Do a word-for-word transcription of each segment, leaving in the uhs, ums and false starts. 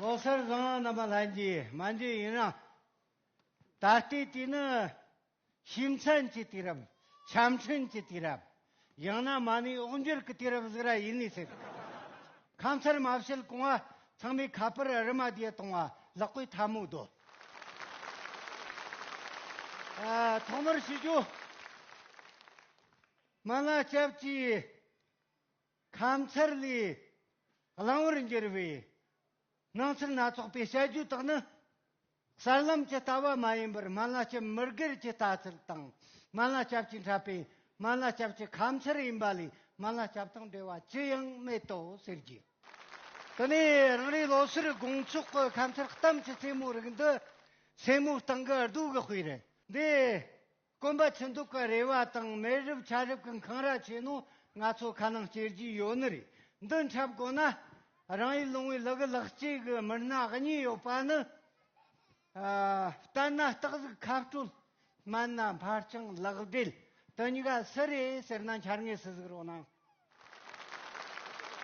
ལོ་གསར་བཟང་། རྣམ་པ་ལྷན་རྒྱས། མ་འཇོན་ཡིན་རང་། ད་ལྟའི་དུས་ནི་ཤིང་ཚན་གྱི་དུས་རབས། ཆམ་ཕྲན་གྱི་དུས་རབས། ཡང་ན་མ་ཎི་འོག་འགྱུར་གྱི་དུས་རབས་ཟིག་ར་ཡིན་ནི་ཟེར། ཁ་མཚར་མ་བྱེད་གོང་བ་ཚང་མས་ཁ་པར་རི་མ་དེ་གཏོང་བ་ལག་པའི་ཐལ་མོ་སྡོད། ཨ། ཐོག་མར་ཞུ་རྒྱུ། སྨན་བླ་སྐྱབས་ཀྱིས་ཁ་མཚར་ལས་གླེང་བར་འགྱུར་བའི་སྣང་ཚུལ་སྣ་ཚོགས་པའི་བཤད་རྒྱུད་དག་ནི། གསར་ལམ་གྱི་ལྟ་བ་མ་ཡིན་པར་སྨན་བླ་སྐྱབས་མི་སྒེར་གྱི་ལྟ་ཚུལ་དང་། སྨན་བླ་སྐྱབས་ཀྱིས་འཁྲབ་པའི་སྨན་བླ་སྐྱབས་ཀྱི་ཁ་མཚར་ཡིན་པ་ལས། སྨན་བླ་སྐྱབས་དང་འབྲེལ་བ་ཅི་ཡང་མེད་དོ་ཟེར་རྒྱུ། དེ་ནས་རང་རེའི་ལོ་སར་དགོང་ཚོགས་ཀྱི་ཁ་མཚར་གཏམ་གྱི་རྩེ་མོ་རིགས་འདི་སེན་མོའི་སྟེང་གི་རྡོ་གི་དཔེ་རེད། འདི་དཀོན་པ་ཆུ་འདུག་གི་རེ་བ་དང་། མེ་རབས་ཆར་རབས་ཀྱི་འཁང་ར་ཆེ་ནོ། ང་ཚོ་ཁ་ནང་སྐྱེ་རྒྱུ་ཡོད་ནི་རེད། འདི་འཁྲབ་དགོས་ན། རང་ཡུལ་ལུང་བའི་ལུ་གུ་ལག་སྐྱེས་ཀྱི་མི་སྣ་གཉིས་ཡོད་པ་ནི། ཨ། བསྟན་ན་སྟག་གཟིག་ཁ་སྤྲོད། སྨན་ན་འཕར་སྤྱང་ལག་སྦྲེལ། དེ་གཉིས་ཀ་སུ་རེད་ཟེར་ན། འཆར་ངེས་སུ་གཟིགས་རོགས་གནང་།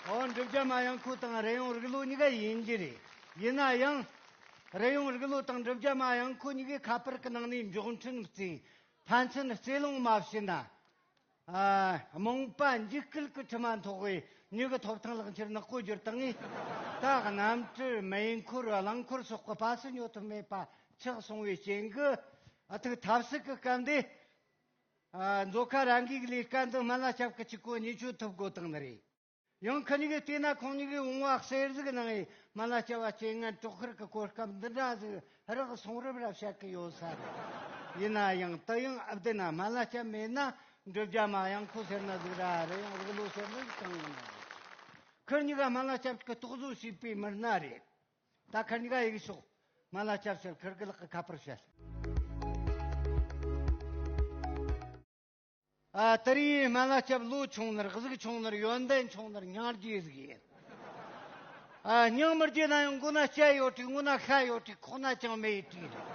ཨོ། འབྲུག་རྒྱལ་མ་གཡང་ཁོ་དང་རི་ཡོང་རིག་ལོ་གཉིས་ཀ་ཡིན་རྒྱུ་རེད། ཡིན་ན་ཡང་། རི་ཡོང་རིག་ལོ་དང་འབྲུག་རྒྱལ་མ་གཡང་ཁོ་གཉིས་ཀའི་ཁ་པར་གྱི་ནང་ནས་མགྱོགས་འཕྲིན་བརྩིས། ཕན་ཚུན་རྩེ་ལོང་མ་བྱིན་ན། ཨ། རྨོངས་པ་འཇིགས་སྐུལ་གྱི་དྲི་མ་འཐོག་པའི་མྱི་གི་ཐོབ་ཐང་ལག་འཁྱེར་ནག་པོ་བསྒྱུར་བཏང་ངས། ད་གནམ་གྲུ་མེ་འཁོར་རླངས་འཁོར་སོགས་ཀྱི་པ་སུ་ཉོ་ཐུབ་མེད་པ་ཆགས་སོང་བའི་རྐྱེན་གྱིས། ཨ། ཐུགས་ཐབས་ཟད་ཀྱི་སྐབས་འདི། ཨ། མཛོ་ཁ་རང་གིས་ལས་ཀ་འདི་སྨན་བླ་སྐྱབས་ཀྱིས་གཅིག་པོ་གཉིས་ཆོད་ཐུབ་དགོས་བཏང་ནི་རེད། ཡང་ཁོ་གཉིས་ཀྱིས་བལྟས་ན། ཁོང་གཉིས་ཀྱིས་བུང་བ་གསེར་གཟིག་གནང་བས། སྨན་བླ་སྐྱབས་པ་རྐྱེན་ངན་གྲོགས་ཁུར་གྱི་གོ་སྐབས་འདི་འདྲ་ཟིག་རག་སོང་རབས་ར་བཤད་ཀྱི་ཡོད་ས་རེད། ཡིན་ན་ཡང་དུ་ཡང་ཨ་བདེ་ན། སྨན་བླ་སྐྱབས་མེད་ན་འབྲུག་རྒྱལ་མ་གཡང་ཁོ་ཟེར་ན་ཟིག་ར། རི་ཡོང་རིག་ལོ་ཟེར་ན་ཟིག་གང་ཡིན་ན། ཁོ་གཉིས་ཀ་སྨན་བླ་སྐྱབས་ཀྱིས་རྟོག་བཟོ་བྱས་པའི་མི་སྣ་རེད། ད་ཁོ་གཉིས་ཀ་ཡི་གེ་ཤོག་སྨན་བླ་སྐྱབས་ཟེར། ཁོ་གི་ལག་གི་ཁ་པར་བཤད། ཨ། དེ་རིང་སྨན་བླ་སྐྱབས་ལོ་ཆུང་ནར། གཟུགས་ཆུང་ནར། ཡོན་ཏན་ཆུང་ནར། སྙིང་རྗེ་ཟིག་ཡིན། ཨ། སྙིང་མི་རྗེ་ན་ཡང་མགོ་ན་སྐྱ་ཡོད་དྲིས། ངོ་ན་ཤ་ཡོད་དྲིས། ཁོག་ན་ཅང་མེད་དྲིས་རེད།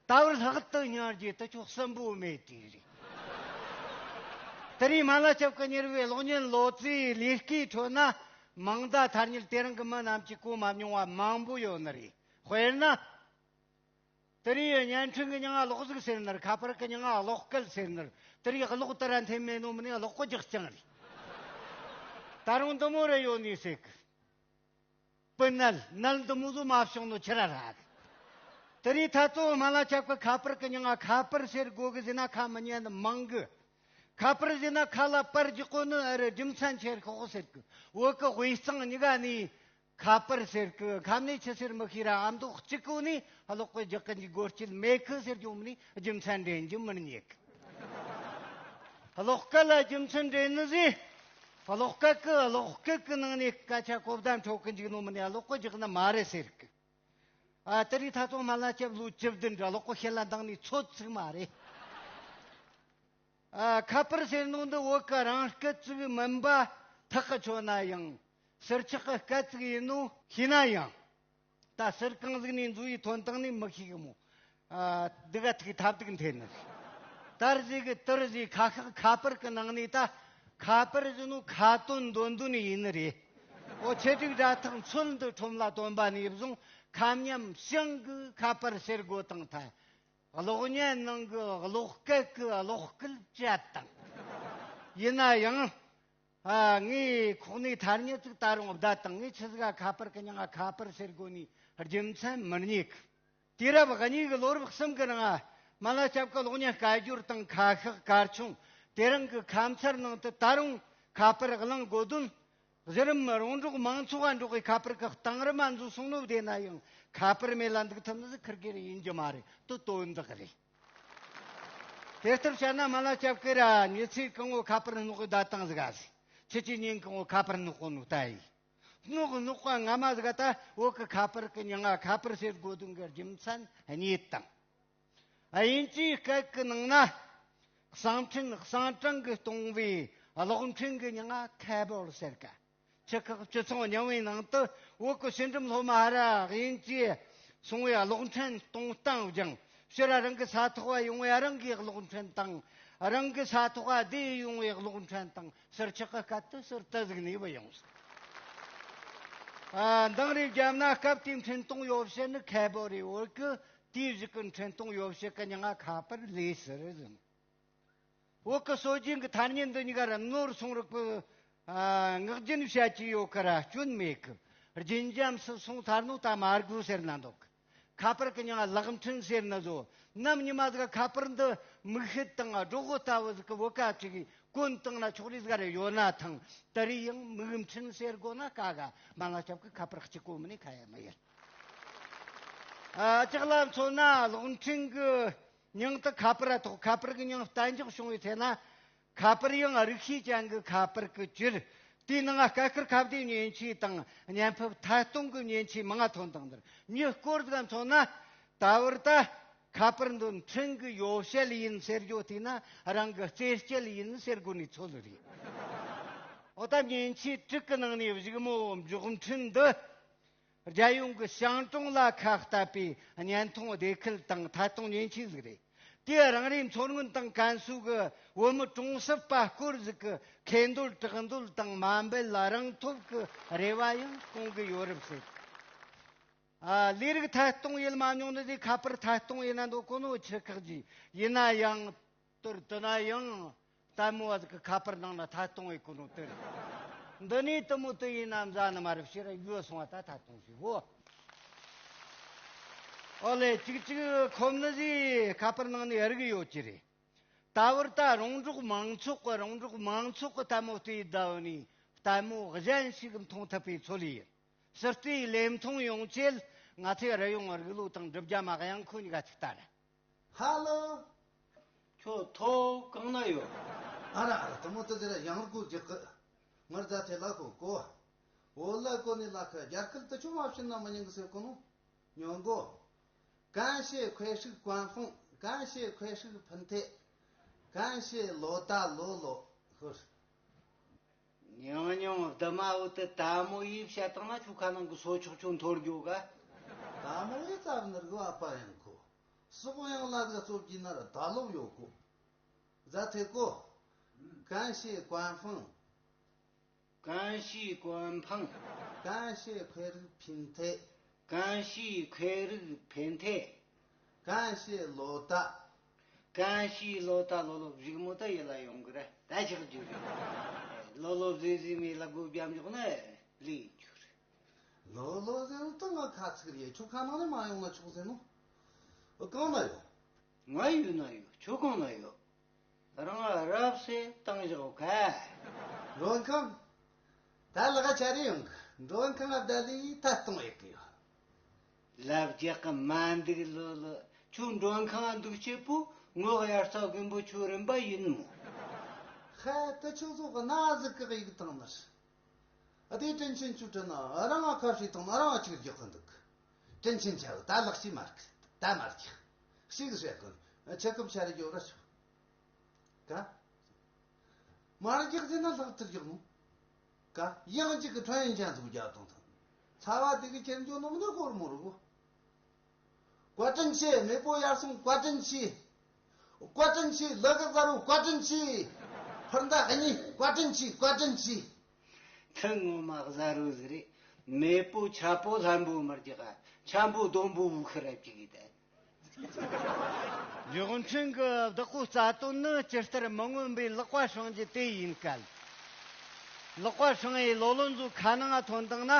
ད་བར་ལྷག་ཏུ་སྙིང་རྗེ་དེ་ཆོ་གསུམ་པོ་མེད་དྲིས་རེད། དེ་རིང་སྨན་བླ་སྐྱབས་ཀྱི་མྱུར་བའི་གློག་བརྙན་ལོ་ཙཱའི་ལས་ཀའི་ཁྲོད་ན། མིང་བརྡ་ཐ་སྙད་དེ་རིང་གི་མི་རྣམས་ཀྱིས་གོ་མ་མྱོང་བ་མང་པོ་ཡོད་ནི་རེད། དཔེར་ན། དེ་རིང་བརྙན་འཕྲིན་གྱི་མྱིང་ང་གློག་གཟུགས་ཟེར་ནི་རེད། ཁ་པར་གྱི་མྱིང་ང་གློག་སྐད་ཟེར་ནི་རེད། དེ་རིང་གློག་དེ་ར་འཐེན་མེད་ནོ་མིན་ནས་གློག་གི་རྒྱག་རྐྱང་རེད། ད་རུང་འདི་མོ་རེ་ཡོད་ནི་ཟེར་གི། སྤུ་ནལ་ནལ་འདི་མོ་ཟོ་མ་བྱུང་ནོ་ཆི་ར་ར་གི། དེ་རིང་ད་ལྟོ་སྨན་བླ་སྐྱབས་ཀྱི་ཁ་པར་གྱི་མྱིང་ང་ཁ་པར་ཟེར་དགོས་གི་ཟེར་ན་ཁ་མི་ཉན་ནི་མང་གི། ཁ་པར་ཟེར་ན་ཁ་ལ་པར་རྒྱག་གོ་ནི་ཨ་རེ། རྒྱུ་མཚན་ཆེར་ཤོག་ཟེར་གི། བོད་གི་དབུས་གཙང་གཉིས་ཀ་ནས། ཁ་པར་ཟེར་གི། ཁ་ནས་ཆི་ཟེར་མི་ཤེས་ར། ཨ་མདོ་གཅིག་གོ་ནས་གློག་སྐད་རྒྱག་གི་འཇུག་དགོས་རྐྱེན་མེད་གི་ཟེར་རྒྱུ་མིན་ནས་རྒྱུ་མཚན་འདྲེན་རྒྱུ་མི་རྙེད་གི། གློག་སྐད་ལ་རྒྱུ་མཚན་འདྲེན་ནི་ཟེར། གློག་སྐད་གི་གློག་སྐད་གི་ནང་ནས་སྐད་ཆ་གོ་བརྡ་འཕྲོད་གི་འཇུག་ནོ་མིན་ནས་གློག་སྐད་རྒྱག་ནི་མ་རེད་ཟེར་གི། ཨ། དེ་རིང་ད་ལྟོ་སྨན་བླ་སྐྱབས་ལོ་བཅུ་བདུན་རེད། གློག་སྐད་ལ་འདང་ནི་ཚོད་ཅིག་མ་རེད། ཨ། ཁ་པར་ཟེར་ནོ་འདི་བོད་གི་རང་སྐད་ཅིག་མིན་པ་ཐག་གི་ཆོད་ན་ཡང་། ཟུར་ཆག་གི་སྐད་ཅིག་ཡིན་ནོ་ཤེས་ན་ཡང་། ད་ཟུར་གང་ཟིག་ནས་འཛུལ་བའི་ཐོན་སྟངས་ནི་མི་ཤེས་གི་མོ། ཨ། འདི་ག་ཐུག་ཐབས་སྡུག་འཐེན་ནི། དར་ཟིག་གི་དུར་ཟིག་ཁ་ཤགས་ཁ་པར་གི་ནང་ནས། ད་ཁ་པར་ཟེར་ནོ་ཁ་དོན་འདོན་འདོན་ཡིན་ནི་རེད། འོ། ཆེ་སྒྲིག་སྒྲ་ཐག་མཚོན་འདི་ཁྲོམ་ལ་བཏོན་པ་ནས་བཟུང་ཁ་མཉམ་ཞིང་གི་ཁ་པར་ཟེར་དགོས་དང་ཐལ། གློག་བརྙན་ནང་གི་གློག་སྐད་ཀྱི་གློག་སྐད་བཅད་དང་། ཡིན་ན་ཡང་། ཨ། ངས་ཁོག་ནས་ཐ་སྙད་ཅིག་ད་རུང་བརྡ་བཏང་། ངས་ཆི་ཟིག་ག་ཁ་པར་གི་མྱིང་ང་ཁ་པར་ཟེར་དགོས་ནི་རྒྱུ་མཚན་མི་རྙེད་གི། དུས་རབས་གཉིས་ཀྱི་ལོ་རབས་གསུམ་གྱི་ནང་། སྨན་བླ་སྐྱབས་ཀྱི་གློག་བརྙན་སྐད་སྦྱོར་དང་ཁ་ཤགས་གར་ཆུང་དེ་རིང་གི་ཁ་མཚར་ནང་དུ་ད་རུང་ཁ་པར་གླེང་དགོས་དོན། གཞི་རིམ་རོང་འབྲོག་མང་ཚོགས་ལ་འབྲོག་གི་ཁ་པར་གི་གཏིང་རིམ་མ་འཛུལ་སོང་ནོ། བདེན་ན་ཡང་ཁ་པར་མེད་ལ་འདུག་ཐུབ་ནི་ཟིག་ཁིར་གེར་ཡིན་རྒྱུ་མ་རེད། དོ་དོན་དག་རེད། དེ་ལྟར་བཤད་ན་སྨན་བླ་སྐྱབས་ཀྱིས་ར་མྱི་ཚེ་གང་བོ་ཁ་པར་སྣོག་གི་བསྡད་བཏང་ཟིག་ཨ་ཟིག་ཁྱེད་ཀྱི་ཉིན་གང་བོ་ཁ་པར་སྣོག་གོ་ནོ་ད་ཡིན། སྣོག་སྣོག་པ་ངོ་མ་ཟིག་ད་བོད་གི་ཁ་པར་གི་མྱིང་ང་ཁ་པར་ཟེར་དགོས་དོན་གི་རྒྱུ་མཚན་རྙེད་དང་། དབྱིན་ཇིའི་སྐད་གི་ནང་ན། གསང་འཕྲིན་གསང་དྲང་གིས་གཏོང་བའི་གློག་འཕྲིན་གི་མྱིང་ང་ཁེ་བལ་ཟེར་ག། ཆུ་ཁག་བཅུ་ཚང་ཉུང་བའི་ནང་དུ་བོད་གི་ཕྱི་འགྲམ་སློབ་མ་ཧ་ར་དབྱིན་ཇིའི་སོང་བའི་གློག་འཕྲིན་གཏོང་སྟངས་སྦྱངས། ཕྱིར་རང་གི་ས་ཐོག་བ་ཡོང་བའི་རང་གི་གློག་འཕྲིན་དང་། རང་གི་ས་ཐོག་བ་བསྡད་ཡོང་བའི་གློག་འཕྲིན་དང་། ཟུར་ཆག་གི་སྐད་དུ་ཟུར་དུ་ཟིག་ནས་བུད་ཡོང་ཟིག་ཨ། འདང་རེ་བརྒྱབ་ན་སྐབས་དེའི་འཕྲིན་གཏོང་ཡོ་བྱད་ནི་ཁེ་བོ་རེ་བོད་ཀྱི་དེའི་གཞུག་གི་འཕྲིན་གཏོང་ཡོ་བྱད་ཀྱི་མྱིང་ང་ཁ་པར་ལས་ཟེར་ཟིན། བོད་ཀྱི་སྲོལ་རྒྱུན་གྱི་ཐ་སྙད་འདི་གཉིས་ཀ་ར་ནོར་སོང་རིགས་པའི། ཨ། ངག་རྒྱུན་བཤད་ཀྱི་ཡོད་ཀི་ར་སྐྱོན་མེད་ཀི། རྒྱུན་འབྱམས་སུ་སོང་ཚར་ནོ་ད་མ་དགོས་ཟེར་ན་འདུག། ཁ་པར་གི་མྱིང་ལག་འཕྲིན་ཟེར་ན་བཟོ། ནམ་ཉི་མ་ཟིག་ཁ་པར་འདི་མིག་ཤེལ་དང་སྒྲོག་གོ་ལྟ་བུ་ཟིག་གི་བོད་ཀ་ཅིག་གོན་བཏང་ན་ཆོག་རེ་ཟིག་རེ་ཡོད་ན་ཐང་། དེ་རེ་ཡང་མིག་འཕྲིན་ཟེར་དགོ་ན་ཀ་ག་མ་ལ་ཆབ་གི་ཁ་པར་གཅིག་གོ་མིན་ནི་ཁ་ཡ་མི་ཡིན། ཨ། ལྕགས་ལ་མཚོན་ན་གློག་འཕྲིན་གི་མྱིང་དུ་ཁ་པར་ར་ཐོགས། ཁ་པར་གི་མྱིང་གཏན་འཇགས་བྱུང་བའི་ཚེ་ན། ཁ་པར་ཡང་རིགས་ཤེས་ཅན་གྱི་ཁ་པར་གྱི་ཕྱིར། དེའི་ནང་སྐད་ཁུར་ཁ་བརྡའི་མཉེན་ཆས་དང་བརྙན་ཕབ་ཐད་གཏོང་གི་མཉེན་ཆས་མང་ང་ཐོན་དང་འདིར་མྱི་སྐོར་ཟིག་མཚོན་ན། ད་བར་ད་ཁ་པར་འདི་འཕྲིན་གྱི་ཡོ་བྱད་ཡིན་ཟེར་རྒྱུ་དེས་ན་རང་གི་རྩེད་སྤྱད་ཡིན་ཟེར་དགོས་ནི་ཚོད་རེད། འོ་ད་མཉེན་ཆས་དྲུག་གི་ནང་ནས་གཞུག་མོ་མགྱོགས་འཕྲིན་འདི། རྒྱལ་ཡོངས་ཀྱི་ཞིང་གྲོང་ལ་ཁ་གཏད་པའི་བརྙན་མཐོང་སྡེ་ཁུལ་དང་ཐད་གཏོང་མཉེན་ཆས་ཟིག་རེད། དེས་རང་རེའི་མཚོ་སྔོན་དང་ཀན་སུའུ་གི་བོད་མི་གྲོང་གསེབ་པ་སྐོར་ཟིག་གི་ཁེ་འདོད་གྲགས་འདོད་དང་མ་འབད་རང་ཐོབ་ཀྱི་རེ་བ་ཡང་སྐོང་གི་ཡོད་རབས་ཟེར། ཨ། ལས་རིགས་ཐད་གཏོང་ཡེད་མ་མྱོང་ནི་དེ་ཁ་པར་ཐད་གཏོང་ཡེད་ན་འདོད་གོ་ནོ་ཆི་ཁག་ཅིག་ཡིན་ན་ཡང་། དོར་དུ་ན་ཡང་ལྟད་མོ་བ་ཟིག་གི་ཁ་པར་ནང་ན་ཐད་གཏོང་བའི་ཀུན་རུང་དེ་རེད། འདི་ནས་དུ་མོ་དུ་ཡིན་ན་མཛའ་ནི་མ་རབས་ཤེས་ར་ཡོད་སོང་བ་ད་ཐད་གཏོང་ཞིག་བོ། ཨོ་ལེ་གཅིག་གཅིག་ཁོམ་ནི་ཟིག་ཁ་པར་ནང་ནས་རིག་ཡོད་ཀྱི་རེད། ད་བར་ད་རོང་འབྲོག་མང་ཚོགས་ཀྱི་རོང་འབྲོག་མང་ཚོགས་ཀྱི་ལྟད་མོ་ལྟས་ད་བ་ནས་ལྟད་མོ་གཞན་ཞིག་མཐོང་ཐུབ་པའི་ཚོད་ལས་ཡིན། ཟུར་ལྟའི་ལས་མཐོང་ཡོང་ཆེད་ང་ཚོས་རི་ཡོང་རིག་ལོ་དང་འབྲུ་རྒྱ་མ་གཡང་ཁོ་གཉིས་ཀ་ཅིག་ལྟ་ར། ཧ་ལོ། ཁྱོད་ཐོ་གང་ན་ཡོད། ཨ་ར་ཨ་ར་དུ་མོ་དུ་དེ་ར་ཡང་ར་གོ་རྒྱག་གི། ངར་རྫ་ཐེ་ལ་གོ་གོ། འོ་ལ་གོ་ནི་ལ་ཁ་རྒྱ་སྐད་དུ་ཆུང་བ་ཕྱིན་ན་མི་ཉན་གི་ཟེར་གོ་ནོ། ཉོན་གོ། 感谢快速关风，感谢快速平台，感谢老大老老。ཧོ། ཉང་ཉང་བདུད་མ་བོ་དེ་ལྟད་མོ་ཡིས་བཤད་བཏང་ན་ཁྱོད་ཁ་ནང་གི་སོ་ཆོག་ཆོག་འཐོར་རྒྱུ་ག། ལྟད་མོ་ཡིས་རྩ་བ་ནི་རིག་པ་པ་ཡང་ཁོ། སོག་པོ་ཡང་ལ་དགའ་རྩོད་ཀྱི་ན་ར་ད་ལོབ་ཡོད་གོ། རྫ་ཐེ་གོ། 感谢官方། 感谢官方། 感谢快乐平台། 感谢快乐平台། 感谢老大། 感谢老大老老། རིག་མོ་ད་ཡིད་ལ་ཡོང་གི་རེད། ད་ཆགས་རྒྱུ་རེད། ལོ་ལོ་བཟོས་བཟོས་མེད་ལ་སྒོ་བརྒྱབ་འཇོག་ན་ལས་རྒྱུ་རེད། ལོ་ལོ་ཟེར་ནོ་ད་ང་ཁ་ཚིག་རེད། ཁྱོད་ཁ་ནང་ནས་མ་ཡོང་ན་ཆོག་ཟེར་ནོ། གང་ན་ཡོད། ང་ཡུལ་ན་ཡོད། ཁྱོད་གང་ན་ཡོད། རང་རབ་སེ་བཏང་བཞག་ག། མགྲོན་ཁང་། ད་ལག་ཆ་རེ་ཡོང་གི། མགྲོན་ཁང་ང་བསྡད་ལས་ཐད་གཏོང་ཡེད་གི་ཡོད། ལབ་རྒྱག་གི་མ་འདུག་ལོ་ལོ། ཁྱོད་མགྲོན་ཁང་འདུག་ཆེད་པོ་ངོ་དབྱར་རྩྭ་དགུན་འབུ་ཆུ་རིམ་པ་ཡིན་མོ། ཧ་ད་ཁྱོད་ཚོ་གི་ན་ཟིག་གི་ཡིག་བཏང་ནི། ཨ་དེ་དྲིན་ཆེན་ཆུ་དྲིན་ན་རང་ང་ཁ་ཧྲི་བཏང་ན་རང་ང་ཅིག་རྒྱག་གི་འདུག། དྲིན་ཆེན་ཆ་བོ་ད་ལག་ཤི་མ་རྒྱག་ད་མ་རྒྱག་ཤིག་ཟེར་གི། ཆེ་སྐབས་ཆ་རེ་རྒྱོབ་ར་ཆོག་ག། མ་རྒྱག་ཟེར་ན་ལྷག་ཏུ་རྒྱག་ནོ། ག་ཡང་གཅིག་གི་ཁྲོན་ཡན་ཅན་ཚུགས་རྒྱག་གཏོང་ཐང་། ཚ་བ་དེ་གི་ཁྱེར་འཇོག་ནོ་མི་འདུག་སྐོར་མོ་རུ་གོ། བཀའ་དྲིན་ཆེ། མེས་པོ་ཡར་སོང་བཀའ་དྲིན་ཆེ། བཀའ་དྲིན་ཆེ། ལ་ག་ཟ་རུ་བཀའ་དྲིན་ཆེ། འཕུར་མདའ་གཉིས་བཀའ་དྲིན་ཆེ། བཀའ་དྲིན་ཆེ། ཐུན་ངོ་མ་ཟ་རུ་ཟི་རེད། མེས་པོ་ཆ་པོ་ལྷན་པོ་མར་རྒྱག་ཆ་པོ་སྡོང་པོ་བུ་ཁི་ར་བཅུག་གི་ད། རྒྱུ་མཚན་གྱི་བདག་པོའི་རྩ་དོན་ནི་ཇི་ལྟར་མི་མངོན་པའི་ལག་པ་བསྲིང་རྒྱུ་དེ་ཡིན་གལ། ལག་པ་བསྲིང་ཡི་ལོ་ལོན་ཚོའི་ཁ་ནང་ང་ཐོན་བཏང་ན།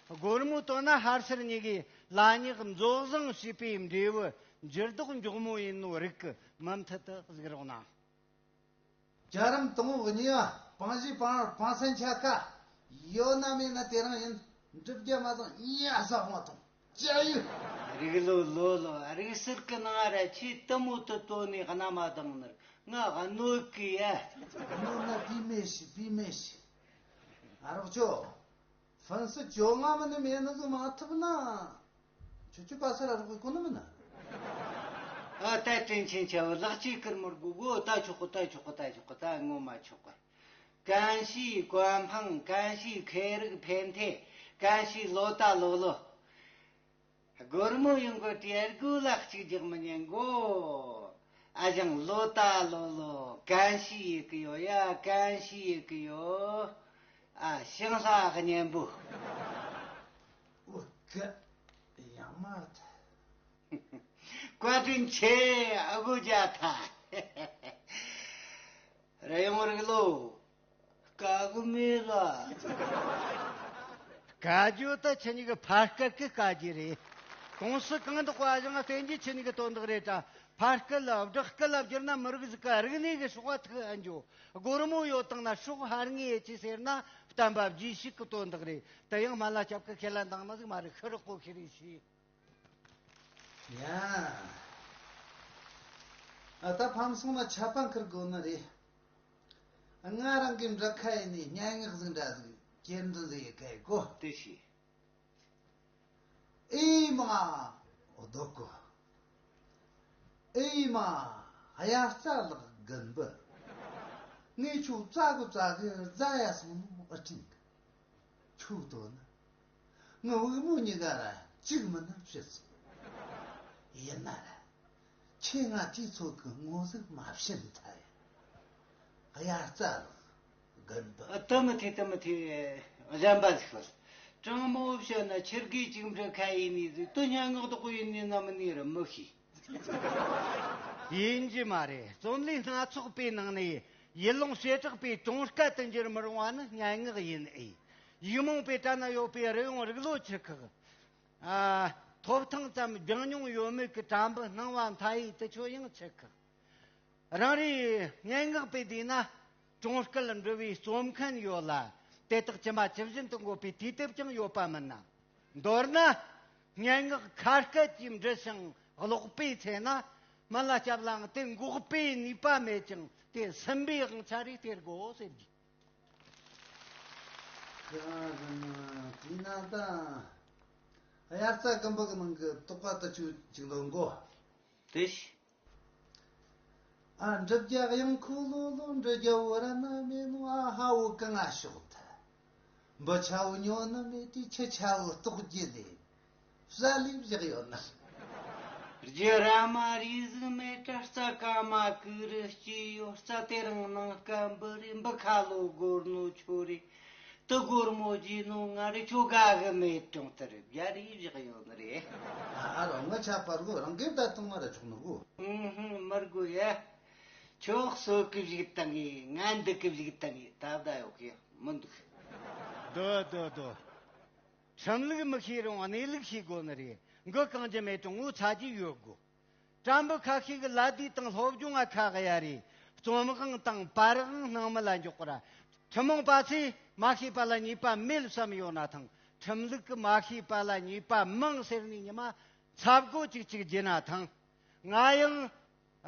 སྒོར་མོ་བཏོན་ན་ཧར་སེར་གཉིས་ཀྱིས་ལ་ཉག་མཛོ་བཟང་ཞེས་པའི་འབྲས་བུ་འགྱུར་ལྡོག་མགྱོགས་མོ་ཡིན་ནོ་རིགས་ཀྱི་མུ་མཐུད་དུ་གཟིགས་རོགས་གནང་། རྒྱལ་རིམ་དང་པོ་གཉིས་པ་སྤང་བཞི་སྤང་ར་སྤང་སན་ཆ་ཀ་ཡོད་ན་མེད་ན་དེ་རང་ཡིན། འགྲུབ་རྒྱ་མ་བཟང་གཉིས་ཨ་ས་ཧོང་དང་ཅ་ཡུ། རིག་ལོ་ལོ་ལོ། རིག་གསར་གི་ནང་ར་ཆེས་དུ་མོ་དུ་དོ་ནས་གནའ་མ་དང་ནར་ང་གནོད་གི་ཡ། གནོད་ན་བི་མེ་ཤི་བི་མེ་ཤི། ཨ་རོགས་ཅོ། ཧྥན་སི་ཅོ་ང་མི་ནི་མེད་ནི་ཟོ་མ་ཐུབ་ན། ཁྱོད་ཁྱོད་པ་སེ་ར་རོགས་གི་གོ་ནི་མིན་ན། ཨ་ད་དྲིན་ཆེན་ཆ་བོ་ལག་ཅིག་ཀིར་མོར་གུ་གོ་ད་ཆོག་གི་ད་ཆོག་གི་ད་ཆོག་གི་ད་ངོ་མ་ཆོག་གི། 感谢官方། 感谢快乐平台། 感谢老大老老། སྒོར་མོ་ཡོང་གི་དྲེལ་གོ་ལག་ཅིག་རྒྱག་མི་ཉན་གོ། ཨ་ཞང་ལོ་ད་ལོ་ལོ། 感谢ཡེད་གི་ཡོད་ཡ། 感谢ཡེད་གི་ཡོད། ཨ་ཞང་ལྷ་གཉན་པོ། གི་ཡང་མ་ཐལ། བཀའ་དྲིན་ཆེ། ཨ་ཁུ་རྒྱ་ཐག་ར་ཡོང་རིག་ལོ། དཀའ་གི་མེད་ལ། དཀའ་རྒྱུ་ད་ཁྱེད་གཉིས་ཀྱི་ཕ་སྐད་ཀྱི་དཀའ་རྒྱུ་རེད། གོང་སུ་གང་དག་པ་ཞང་བསྟན་རྒྱུ་ཁྱེད་གཉིས་ཀྱི་དོན་དག་རེད་ད། ཕ་སྐད་ལ་བསྒྲགས་སྐད་ལ་བསྒྱུར་ན་མི་རིགས་ཟིག་གི་རིག་གནས་ཀྱི་སྲོག་པ་ཐུག་ཨ་འགྱོ། སྒོར་མོ་ཡོད་དང་ན་སྲོག་ཧར་ངེས་ཡེ་ཆི་ཟེར་ན་བསྟན་པ་རྗེས་ཤུགས་ཀྱི་དོན་དག་རེད། དེ་ཡང་སྨན་བླ་སྐྱབས་ཀྱི་ཁས་ལེན་དང་མ་ཟིག་མ་རེད། ཤི་རི་ཀོ་ཤི་རི་ཤི། ཡ། ཨ་ད་ཕམ་སོང་ན་ཆད་པ་འཁུར་དགོས་ནི་རེད། ང་རང་གི་འབྲི་ཁ་ཡིན་ནི་སྙན་ངག་ཟིག་འདྲ་ཟིག་སྐྱེལ་འདྲི་ཟིག་ཡི་གེ་གོ། དེ་ཤི། ཨེ་མ། འོ་དོ་གོ། ཨེ་མ། དབྱར་རྩྭ་ལགས་དགུན་འབུ། ངས་ཁྱོད་བཙལ་གི་བཙལ་གི་རྫ་ཡ་སོང་ནོ་ཨ་ཁྲིན་གི། ཁྱོད་ལྟོས་ན། ངའི་དབུགས་མོ་གཉིས་ཀ་ར་གཅིག་མིན་ན་ཕྱིར་སོང་། ཡིན་ན་ར། ཁྱེད་ང་དུས་ཚོད་ཀྱི་ངོ་ཟིག་མ་ཕྱིན་ཐལ་ཡ། དབྱར་རྩྭ་ལགས་དགུན་འབུ། ཨ། དེ་མི་ཐེ་དེ་མི་ཐེ། གཞན་པ་ཟིག་ཤོད། དྲང་མོ་བཤད་ན་ཁྱེད་ཀྱིས་ཅིག་འབྲི་ཁ་ཡིན་ནི་ཟིག་དེ་སྙན་ངག་དག་པོ་ཡིན་ནི་ན་མིན་ནི་ར་མི་ཤེས། ཡིན་རྒྱུ་མ་རེད། རྩོམ་ལུས་སྣ་ཚོགས་པའི་ནང་ནས་ཡུལ་ལུང་བྱེ་བྲག་པའི་གྲོང་སྐད་དུ་འགྱུར་མི་རུང་བ་ནི་སྙན་ངག་ཡིན་ཨེ། ཡིག་རྨོངས་པའི་གྲལ་ན་ཡོད་པའི་རི་ཡོང་རིག་ལོ་ཆི་ཁག་ཨ། ཐོབ་ཐང་ཙམ་སྦྱང་མྱོང་ཡོད་མེད་ཀྱི་དྲ་འབུ་སྣང་བ་མཐའ་ཡས་དེ་ཚོ་ཡང་ཆི་ཁག་རང་རེའི་སྙན་ངག་པའི་དུས་ན་གྲོང་སྐད་འབྲི་བའི་རྩོམ་མཁན་ཡོད་ལ། དེ་དག་ཇི་མ་ཇི་བཞིན་དུ་འགོད་པའི་དུས་དེབ་ཀྱང་ཡོད་པ་མིན་ན། མདོར་ན། སྙན་ངག་ཁ་སྐད་ཀྱིས་འབྲི་ཞིང་ཀློག་པའི་ཚེ་ན། སྨན་བླ་སྐྱབས་ལའང་དེ་འགོག་པའི་ནུས་པ་མེད་ཅིང་དེ་ཟིན་པའི་དབང་ཆ་རེད་སྟེར་དགོས་ཟེར་གི། ཁ་རང་དེས་ན་ད། དབྱར་རྩྭ་དགུན་འབུ་གི་ནང་གི་དོགས་པ་དེ་ཆོ་ཅིག་ལོན་གོ། དེ་ཤི། ཨ། འབྲི་བརྒྱ་གཡང་ཁོ་ལོ་ལོ། འབྲི་བརྒྱ་བོ་ར་ན་མེད་ནོ། ཨ་ཧ་བོ་གང་ང་ཤོག་ཐལ། འབུ་ཆ་བོ་ཉོ་ནི་མེད་དུས་ཁྱི་ཆ་བོ་ལྟོགས་རྒྱུ་ལས། བསད་ལས་བཞག་ཡོད་ན། རྒྱུ་ར་མ་རིགས་ཟིག་མེད་དྲ་རྩྭ་ཀ་མ་ཀུ་རུ་སྐྱེས་ཡོད། རྩྭ་དེ་རིང་ནངས་ཀ་འབུ་རེད། འབུ་ཁ་ལོ་སྒོར་ནོ་ཁྱོད་རེད། དུ་སྒོར་མོ་རྗེས་ནོ་ང་རེད། ཁྱོད་དགའ་གི་མེད། གྲོང་ལྟར་བརྒྱ་རེ་བཞག་ཡོད་ནི་རེད། ཨ་རོ་ང་ཆ་པར་གོ་རང་གིས་ད་དུང་མ་ར་ཆོག་ནི་གོ། ཨུམ་ཧུམ། མར་གོ་ཡ། ཁྱོད་གསོད་གི་བཞུགས་བཏང་ངེ་ང་འདུག་གི་བཞུགས་བཏང་ངེ་ད་བདའ་ཡོད་གི་མི་འདུག་དོ་དོ་དོ། ཁྲིམས་ལུགས་མི་ཤེས་རུང་གནས་ལུགས་ཤེས་དགོས་ནི་རེད། མགོ་གང་རྒྱུ་མེད་ཀྱང་ངོ་ཚ་རྒྱུ་ཡོད་དགོས། དྲ་འབུ་ཁ་ཤས་ཀྱི་ལ་དུས་དང་སློབ་སྦྱོང་ང་ཁ་གཡར་རེ། རྩོམ་དབང་དང་པར་དབང་སྣང་མེད་ལ་འཇོག་པར། ཐུན་མོང་པ་ཚོས་མ་ཤེས་པ་ལ་ཉེས་པ་མེད་བསམ་ཡོད་ན་ཐང་། ཁྲིམས་ལུགས་ཀྱི་མ་ཤེས་པ་ལ་ཉེས་པ་མང་ཟེར་ནས་ཉི་མ་འཚབ་སྒོ་ཅིག་ཅིག་བགྱིས་ན་ཐང་། ང་ཡང་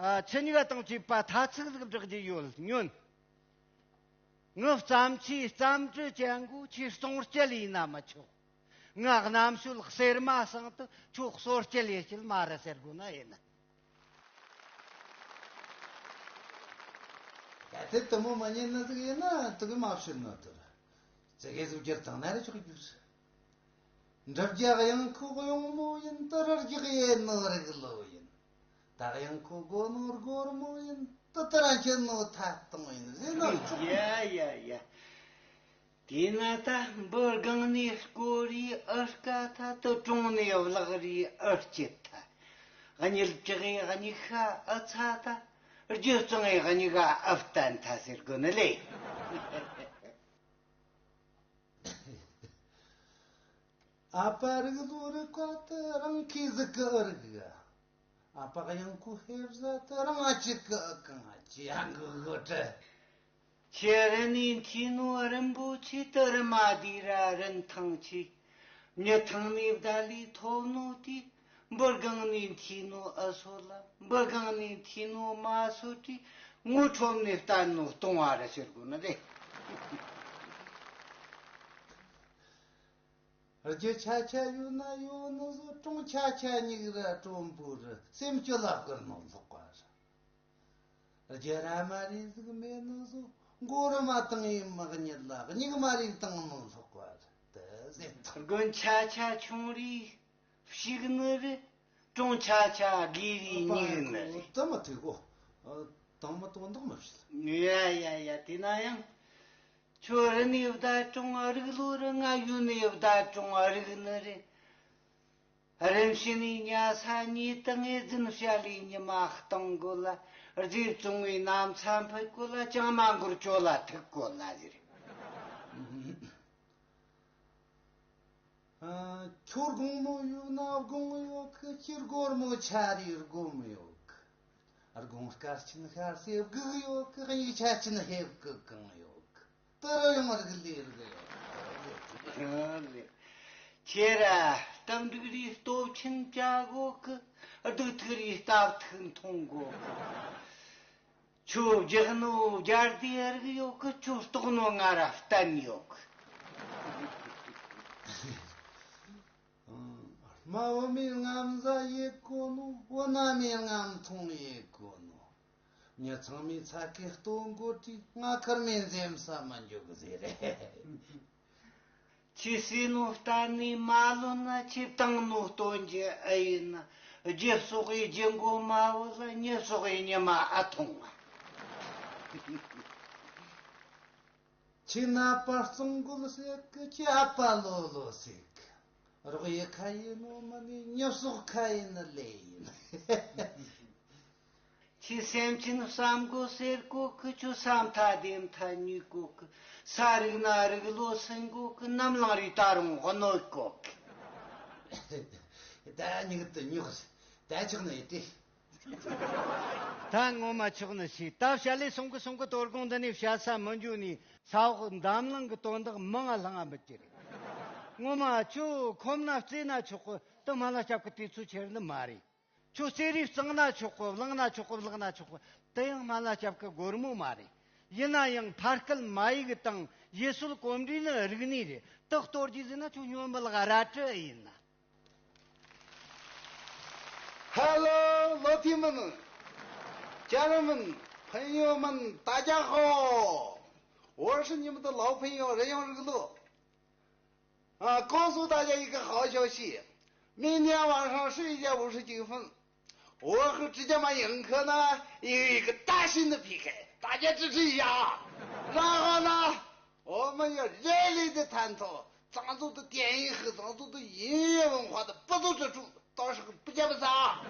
ཨ། ཁྱེད་གཉིས་ཀ་དང་བཅས་པ་ཐ་ཚིག་ཟིག་བསྒྲགས་རྒྱུ་ཡོད་ཉོན། ངའི་བརྩམས་ཆོས་རྩོམ་འབྲི་ཅན་གོ་ཁྱོས་སྲུང་སྐྱེལ་ཡིན་ན་མི་ཆོག་ངའི་རྣམ་དཔྱོད་གསེར་མ་བསྲང་དུ་ཁྱོད་གསོད་སྐྱེལ་ཡེ་སྐྱེལ་མ་རེད་ཟེར་དགོས་ན་ཡིན། ཡ་དེ་དུ་མོ་མ་ཉན་ན་ཟིག་ཡིན་ན་དུ་གི་མ་བཤད་ན་དུ་ར་ཙི་གེ་ཟིག་རྒྱུར་དང་ན་རེ་ཆོག་རྒྱུ་རེད། འབྲི་བརྒྱ་གཡང་ཁོ་གཡང་མོ་ཡིན། དུ་ར་རྒྱག་ཡེ་ནོ་རིག་ལོ་ཡིན། ད་གཡང་ཁོ་སྒོ་ནོ་སྒོར་མོ་ཡིན། དུ་དུ་ར་ཁྱེད་ནོ་ཐད་གཏོང་ཡིན་ཟེར་ནོ་ཆོག་ཡ་ཡ་ཡ། དེས་ན་ད་འབུ་སྒང་ནས་སྐོར་རེ་ཨུ་དཀའ་ཐལ། དུ་གྲོང་ནས་བརླག་རེ་ཨུ་སྐྱིད་ཐལ། གཉིད་བྲག་གི་གཉིད་ཤ་ཨུ་ཚ་ཐལ། རྒྱུ་གཙང་གི་གཉིད་ཀ་ཨུ་བརྟན་ཐལ་ཟེར་དགོས་ནི་ལེ། ཨ་ཕ་རིག་ལོ་རི་ཀ་དུ་རང་ཁའི་ཟིག་གི་ཨུ་རིག་གི། ཨ་ཕ་གཡང་ཁོ་ཧེ་བཟའ་དུ་རང་ཨ་ཅིག་གི་ཨུ་གང་ཨ་ཅི་ཡང་གི་གི་དྲི། ཁྱེད་རི་ནས་འཐུས་ནོ་རིན་པོ་ཆེ། དུ་རི་མ་དེ་ར་རིན་ཐང་ཆེ། མྱི་ཐང་ནས་བདའ་ལས་ཐོབ་ནོ་དེ། འབུ་སྒང་ནས་འཐུས་ནོ་ཨུ་སོ་ལ། འབུ་སྒང་ནས་འཐུས་ནོ་མ་སོ་དེ། ངོ་ཁྲོམ་ནས་བསྟན་ནོ་སྟོང་བ་རེད་ཟེར་དགོས་ནི་རེད། རྒྱུ་ཆ་ཆ་ཡོད་ན་ཡོད་ནི་བཟོ། གྲོང་ཆ་ཆ་སྙིགས་ར་གྲོང་པོ་རུ་སེམས་སྐྱིད་ལ་བསྐུར་ནོ་ལྷག་པ་རེད། རྒྱུ་ར་མ་རེད་ཟིག་མེད་ནི་བཟོ། མགོ་རུ་མ་བཏང་ཡིན་མག་ཉིད་ལ་སྙིགས་མ་རེད་བཏང་ནོ་ལྷག་པ་རེད་དེ་ཟེར་ཐལ། དགུན་ཆ་ཆ་ཆུང་རེད་ཕྱུག་ནི་རེད། གྲོང་ཆ་ཆ་དགེ་བའི་སྙིགས་ནི་རེད། དེ་མ་ཐུག་གོ། དང་མ་དོན་དག་མ་བྱེད། ཡ་ཡ་ཡ། དེ་ན་ཡང་། ཁྱོད་རི་ནས་བདའ་གྲོང་རིག་ལོ་རི། ང་ཡུལ་ནས་བདའ་གྲོང་རིག་ནི་རེད། རིམ་བཞིན་ནས་ཉལ་ས་ཉལ་དུ་ངེས་འཛིན་བྱ་ལས་ཉི་མ་གཏོང་དགོས་ལ། རྫས་བཙོང་བའི་གནམ་ས་འཕུད་དགོས་ལ། ཅང་མ་འགོར་ཇོ་ལ་ཐུག་དགོས་ལ་ཟེར། ཨ། ཁྱོད་དགོང་མོ་ཡོད་ན་དགོང་ཡོད་གི། ཁྱེད་སྒོར་མོ་ཆ་རེ་སྒོར་མོ་ཡོད་གི། དགོང་སྐར་ཆེན་ཤར་སེ་སྒུག་ཡོད་གི། དབྱུག་ཆ་ཆེན་ཧེབ་གི་གང་ཡོད་གི། དུ་རུ་ཡང་རིག་ལས་རིག་ཡོད་གི། ཁྱེད་ར་གཏམ་འབྲུག་རེའི་སྟོབས་ཆེན་བྱ་དགོས་གི། སྡུག་ཐུག་རེའི་སྟབས་ཐུག་མཐོང་དགོས་གི། ཁྱོད་རྒྱག་ནོ་རྒྱལ་དེ་རིག་ཡོད་གི། ཁྱོད་རྟོགས་ནོ་ང་ར་བསྟན་ཡོད་གི། ཨང་། རྨ་བུ་མོའི་རྔམ་བཟའ་ཡེ་གོ་ནོ། བུ་ན་མའི་རྔམ་ཐུང་ཡེ་གོ་ནོ། མྱི་ཚང་མའི་ཚ་གི་སྟོན་གོ་དུས། ང་ཁར་མེ་འཛེམ་ས་མ་འཇུག་ཟེར་རེད། ཁྱེད་ཟས་ནོ་གཏན་ནས་མ་ལོན་ན། ཁྱེད་བཏང་ནོ་སྟོན་རྒྱུ་ཨེ་ཡིན་ན། རྒྱུ་གསོག་གི་རྒྱུ་མགོ་མ་བུ་ལ། མྱི་གསོག་གི་ཉི་མ་ཨ་ཐུང་ང་། ཁྱེད་ནད་པ་གཙང་རྒོད་ཟེར་གི། ཁྱེད་ཨ་ཕ་ལོ་ལོ་ཟེར་གི། རོགས་ཡེ་ཁ་ཡིན་ནོ་མིན་ནི། མྱི་གསོག་ཁ་ཡིན་ནི་ལེ་ཡིན། ཁྱེད་སེམས་ཅན་བསམ་དགོས་ཟེར་གོ་གི། ཁྱོད་ས་མཐའ་བདེ་མཐའ་ཉོས་གོ་གི། ས་རིག་ན་རིག་ལོ་སེང་གོ་གི། ནམ་ལངས་རིས་ད་རུང་གནོད་གོ་གི། ད་ཉིག་ཏུ་ཉོག་ཟེར། ད་ཆོག་ནི་ཡིན་ཏེ། ད་ངོ་མ་ཆོག་ནི་ཞིག། ད་བྱ་ལས་སོང་གི་སོང་གི། དོ་དགོང་འདི་ནས་བྱ་ས་མི་འཇུ་ནས། ས་འོག་འདམ་ལང་གི་དོན་དག་མང་ང་ལྷང་ང་མི་སྐྱེ་རེད། ངོ་མ་ཁྱོད་ཁོམ་ན་རྩེ་ན་ཆོག་གི། དུ་མ་ལ་སྐྱབས་གི་དུས་ཚོད་ཁྱེར་ནི་མ་རེད། ཁྱོད་རྩེ་རིས་གཙང་ན་ཆོག་གི། བླངས་ན་ཆོག་གི། བླངས་ན་ཆོག་གི། དུ་ཡང་མ་ལ་སྐྱབས་གི་སྒོར་མོ་མ་རེད། ཡིན་ན་ཡང་ཕ་སྐད་མ་ཡིག་དང་ཡུལ་སྲོལ་གོམས་འདྲིས་ནི་རིག་གནས་རེད། དུ་གཏོར་རྒྱུ་ཟེར་ན་ཁྱོད་སྨྱོན་མི་ལག་རལ་གྲི་ཨེ་ཡིན་ན། Hello，老铁们、家人们、朋友们，大家好！我是你们的老朋友任永日乐。啊，告诉大家一个好消息，明天晚上十一点五十九分，我和直接马映客呢有一个大型的P K，大家支持一下啊！然后呢，我们要热烈的探讨藏族的电影和藏族的音乐文化的不足之处，到时候不见不散啊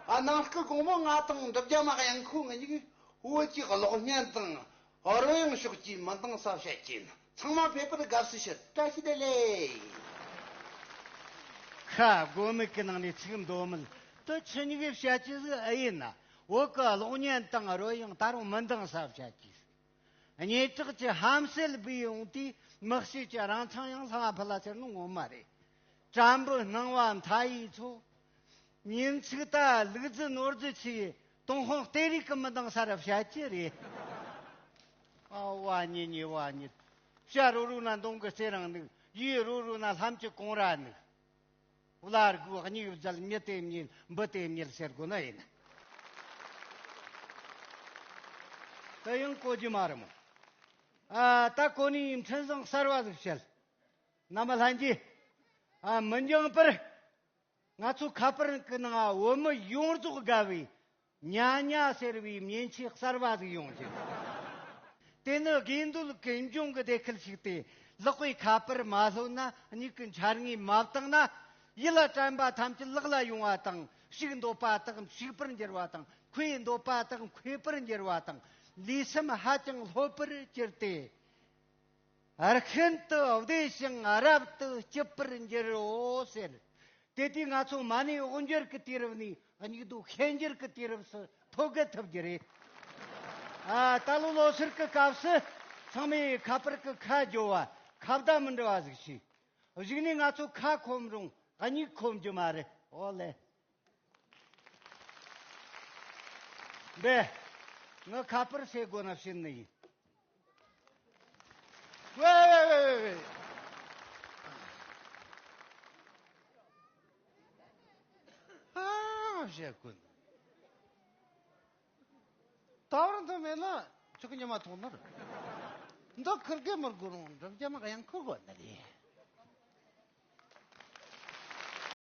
！ཨ་ནང་སྐུ་གོང་མ་ང་དང་འབྲུག་རྒྱལ་མ་དབྱངས་ཁོ་ང་གཉིས་བོད་ཀྱི་གློག་བརྙན་དང་རོལ་དབྱངས་ཕྱོགས་ཀྱི་མི་འདང་ས་བཤད་ཀྱིན། ཚང་མ་ཕེབས་པར་དགའ་བསུ་ཞུ། བཀྲ་ཤིས་བདེ་ལེགས། ཁ་དགོས་མེད་ཀྱི་ནང་ནས་ཚིག་མདོ་མོ་དེ་ཆི་ཉིག་གི་བཤད་ཀྱི་ཟིག་ཨེ་ཡིན་ན། བོད་ཀྱི་གློག་བརྙན་དང་རོལ་དབྱངས་ད་རུང་མི་འདང་ས་བཤད་ཀྱི། སྙན་གྲགས་ཀྱི་ཧམ་སེལ་སྦས་ཡོང་དུས་མི་གཤིས་ཀྱི་རང་མཚང་ཡང་ལྷང་ང་འཕུར་ལ་ཟེར་ནི་ངོ་མ་རེད། དྲན་པའི་སྣང་བ་མཐའ་ཡས་ཚོ། ཉིན་ཚིག་ད་ལུག་རྫི་ནོར་རྫི་ཆེ། ཏུན་ཧོང་སྟེ་རིག་གི་མི་འདང་ས་ར་བཤད་ཀྱི་རེད། ཨ་ཝ་ཉི་ཉི་ཝ་ཉི། བྱ་རོ་རོ་ན་མདུང་གི་རྩེ་རང་ནུག་ཡུལ་རོ་རོ་ན་ལྷམ་གྱི་གོང་ར་ནུག་བླ་སྒོ་སྙིགས་བརྫད། མྱི་དེ་མྱི་འབུ་དེ་མྱི་ཟེར་དགོས་ན་ཡིན། ད་ཡང་གོ་རྒྱུ་མ་རེད་མོ། ཨ་ད་གོ་ནི་འཕྲིན་བཟང་གསར་བ་ཟིག་བཤད། རྣམ་པ་ལྷན་རྒྱས། ཨ་མི་འགྱངས་པར། ང་ཚོ་ཁ་པར་གི་ནང་བོད་མི་ཡོངས་རྫོགས་དགའ་བའི་ཉ་ཉ་ཟེར་བའི་མཉེན་ཆས་གསར་བ་ཟིག་ཡོང་རྒྱུ། དེ་ནི་དགེ་འདུན་ཀུན་འབྱུང་གི་སྡེ་ཁུལ་ཞིག་སྟེ། ལག་པའི་ཁ་པར་མ་ལྷོད་ན། མྱིག་གི་འཆར་ངོས་མ་བཏང་ན། ཡིད་ལ་དྲན་པ་ཐམས་ཅད་ལག་ལ་ཡོང་བ་དང་། ཕྱུགས་འདོད་པ་དག་ཕྱུགས་པར་འགྱུར་བ་དང་། ཁོས་འདོད་པ་དག་ཁོས་པར་འགྱུར་བ་དང་། ལུས་སེམས་ཧ་ཅང་ལྷོད་པར་གྱུར་ཏེ། ཨ་ཤིན་ཏུ་བདེ་ཞིང་རབ་ཏུ་སྐྱིད་པར་འགྱུར་རོ་ཟེར། དེ་དུས་ང་ཚོ་མ་ཎི་དབུ་འབྱེད་ཀྱི་དུས་རབས་ནས་སྙིགས་དུས་ཤན་འབྱེད་ཀྱི་དུས་རབས་སུ་ཐོད་བརྒལ་ཐུབ་རྒྱུ་རེད། ཨ་ད་ལོ་ལོ་སར་གྱི་སྐབས་སུ་ཚང་མས་ཁ་པར་གྱི་ཁ་རྒྱོབ་བ། ཁ་བརྡ་མི་འདྲ་བ་ཟིག་བྱས། གཞུག་ནས་ང་ཚོ་ཁ་ཁོམ་རུང་སྙིགས་ཁོམ་རྒྱུ་མ་རེད། ཨོ་ལེ། འབེ། ངི་ཁ་པར་ཟེར་དགོ་ན་བྱིན་ནི་ཡིན། ཝེ་ཝེ་ཝེ་ཝེ་ཝེ། ཨ་བཤད་ཀུན། ད་བར་འདི་མེད་ན་ཆུ་ཉི་མ་ཐོག་ནར། འདི་ཁིར་གེ་མི་དགོ་རུང་འགྲུབ་རྒྱ་མ་གཡང་ཁུ་དགོ་ནི་རེད།